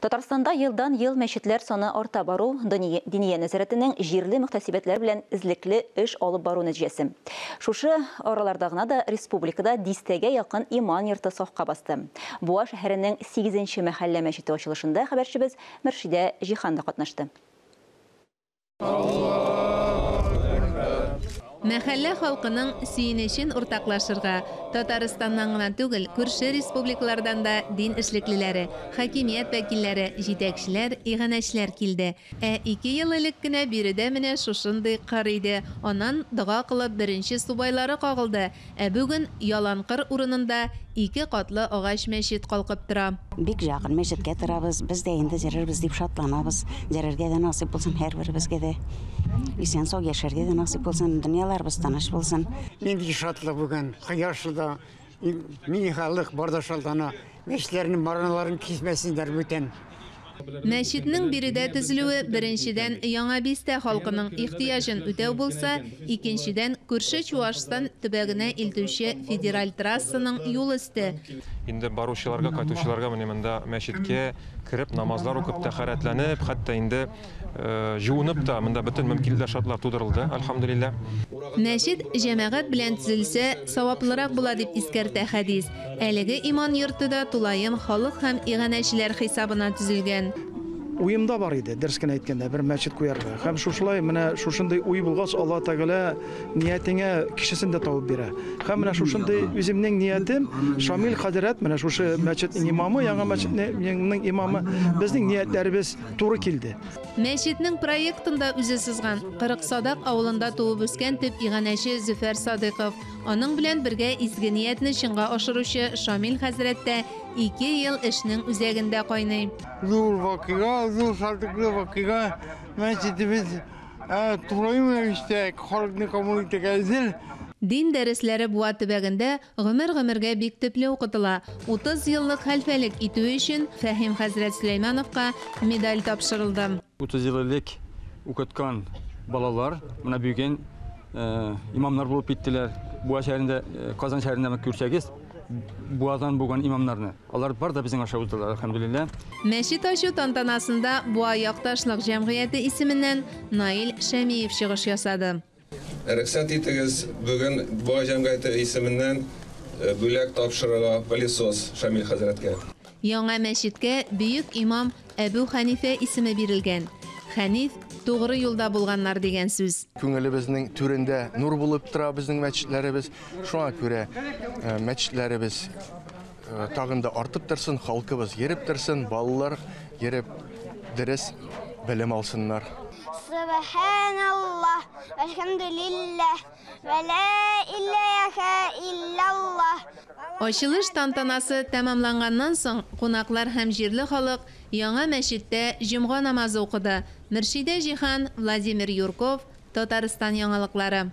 Татарстанда елдан-ел мәчетләр саны арта бару Диния нәзарәтенең җирле мөхтәсибәтләр белән эзлекле эш алып бару нәтиҗәсе. Шушы араларда гына да республикада дистәгә якын иман йорты сафка басты. Буа шәһәренең 8 мәхәллә мәчете ачылышында хәбәрчебез Мөршидә Җиһан да катнашты. Мәхәллә халкының сөенечен уртаклашырга Татарстаннан гына түгел, күрше республикалардан да дин эшлеклеләре, хакимият вәкилләре, җитәкчеләр, иганәчеләр килде. Ә 2 ел элек кенә биредә менә шушындый кыр иде. Аннан дога кылып беренче субайлары кагылды. Ә бүген яланкыр урынында 2 катлы агач мәчет калкып тора. Бик якын мәчеткә торабыз. Без дә инде йөрербез дип шатланабыз. Йөрергә дә насыйп булсын һәрберебезгә дә. Исән сау яшәргә дә насыйп булсын, дөньяларыбыз тыныч булсын. Нинди шатлык бүген, кояшлы да, мини халык бар да шатлана. Мәчетләрнең мараналарын кисмәсеннәр бүтән. Мәчетнең биредә төзелүе беренчедән Яңа Бистә халкының ихтыяҗын үтәү булса, икенчедән күрше Чуашстан төбәгенә илтүче федераль трассаның юл өсте. Инде баручыларга, кайтучыларга менә монда мәчеткә кереп намазлар укып, тәһарәтләнеп, хәтта инде жуынып та монда бөтен мөмкинлекләр, шартлар тудырылды, әлхәмдүлилләһ. Мәчет җәмәгать белән төзелсә, саваплырак була дип искәртә хәдис. Әлеге иман йорты да тулаем халык һәм иганәчеләр хисабына төзелгән. Уемда бар иде, дөрес кенә әйткәндә, бер мәчет куярга. Һәм шушылай менә шушындый уй булгач, Алла Тәгалә ниятеңә кешесен дә табып бирә. Һәм менә шушындый үземнең ниятем, Шамил хәзрәт, менә шушы мәчетнең имамы, яңа мәчетнең имамы, безнең ниятләребез туры килде. Мәчетнең проектын да үзе сызган. 40 Садак авылында туып үскән төп иганәче Зөфәр Садыйков. Аның белән бергә изге ниятне чынга ашыручы Шамил хәзрәт тә 2 ел эшнең үзәгендә кайный. Зур вакыйга, зур шатлыклы вакыйга. Мәчетебез тулаем рәвештә халыкны кабул итәргә әзер. Дин дәресләре Буа төбәгендә гомер-гомергә бик төпле укытыла. 30 еллык хәлфәлек итү өчен Фәһим хәзрәт Сөләймановка медаль тапшырылды. 30 ел элек укыткан балалар менә бүген имамнар булып киттеләр. Буа шәһәрендә, Казан шәһәрендә күрсәгез, Буадан булган имамнарны. Алар бар да безнең аша уздылар, әлхәмдүлилләһ. Мәчет ачу тантанасында Буа якташлык җәмгыяте исеменнән Наил Шәмиев чыгыш ясады. Рөхсәт итегез, бүген Буа җәмгыяте исеменнән бүләк тапшырырга пылесос Шамил хәзрәткә. Яңа мәчеткә бөек имам Әбү Хәнифә исеме бирелгән. Хәниф тугры юлда булганнар дигән сүз. Күңелебезнең түрендә нур булып тора безнең мәчетләребез. Шуңа күрә мәчетләребез тагын да артып торсын, халкыбыз ереп торсын, балалар ереп дөрес белем алсыннар. Субханаллах, әлхәмдүлилләһ, вә ла илаһа иллаллаһ. Ачылыш тантанасы тәмамланганнан соң, кунаклар һәм җирле халык яңа мәчеттә җомга намазы укыды. Мөршидә Җиһан, Владимир Юрков, Татарстан яңалыклары.